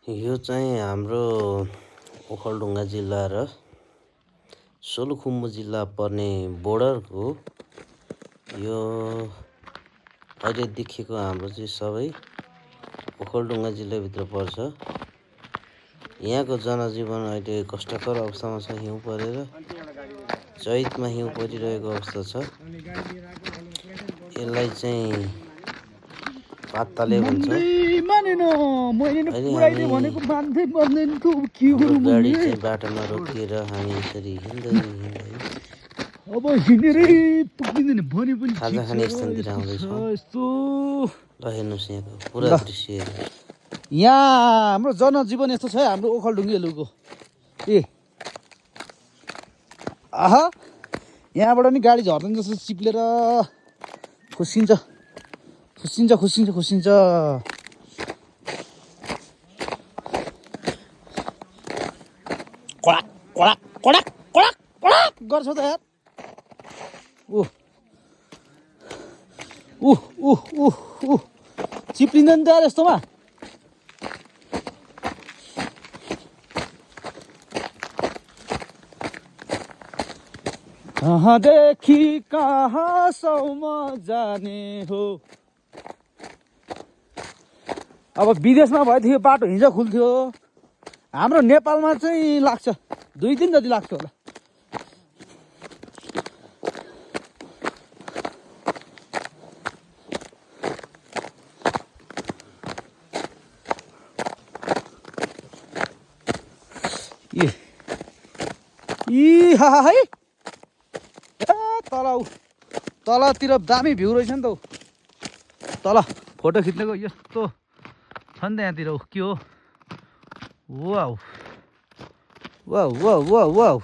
यो चाहिँ हाम्रो ओखलढुङ्गा जिल्ला र सोलुखुम्बु जिल्ला पर्ने बोर्डरको यो अहिले देखेको हाम्रो चाहिँ सबै ओखलढुङ्गा जिल्लाभित्र पर्छ। यहाँको जनजीवन अहिले कष्टकर अवस्थामा छ। हिउँ परेर चैतमा हिउँ परिरहेको अवस्था छ। यसलाई चाहिँ पात्ताले भन्छ। गाडी चाहिँ बाटोमा रोकिएर हामी यसरी हिँड्दै अब हिँडेरै पुग्दिँदैन भने पनि खाजा खाने स्थानतिर आउँदैछौँ। ल हेर्नुहोस् यहाँको पुरा दृश्य। यहाँ हाम्रो जनजीवन यस्तो छ हाम्रो ओखलढुङ्गेहरूको। आहा यहाँबाट नि गाडी झर्दैन जस्तो चिप्लेर खुसिन्छ खुसिन्छ खुसिन्छ खुसिन्छ। कडाक कडाक कडाक कडाक कडाक गर्छ त यार। चिप्लिँदैन त यार यस्तोमा। कहाँदेखि कहाँसम्म जाने हो। अब विदेशमा भएदेखि बाटो हिजो खुल्थ्यो। हाम्रो नेपालमा चाहिँ लाग्छ 2 दिन जति लाग्छ होला। है तलतिर दामी भ्यू रहेछ नि त। तल फोटो खिच्नेको यस्तो छ नि त यहाँतिर। के हो wow wow wow wow wow.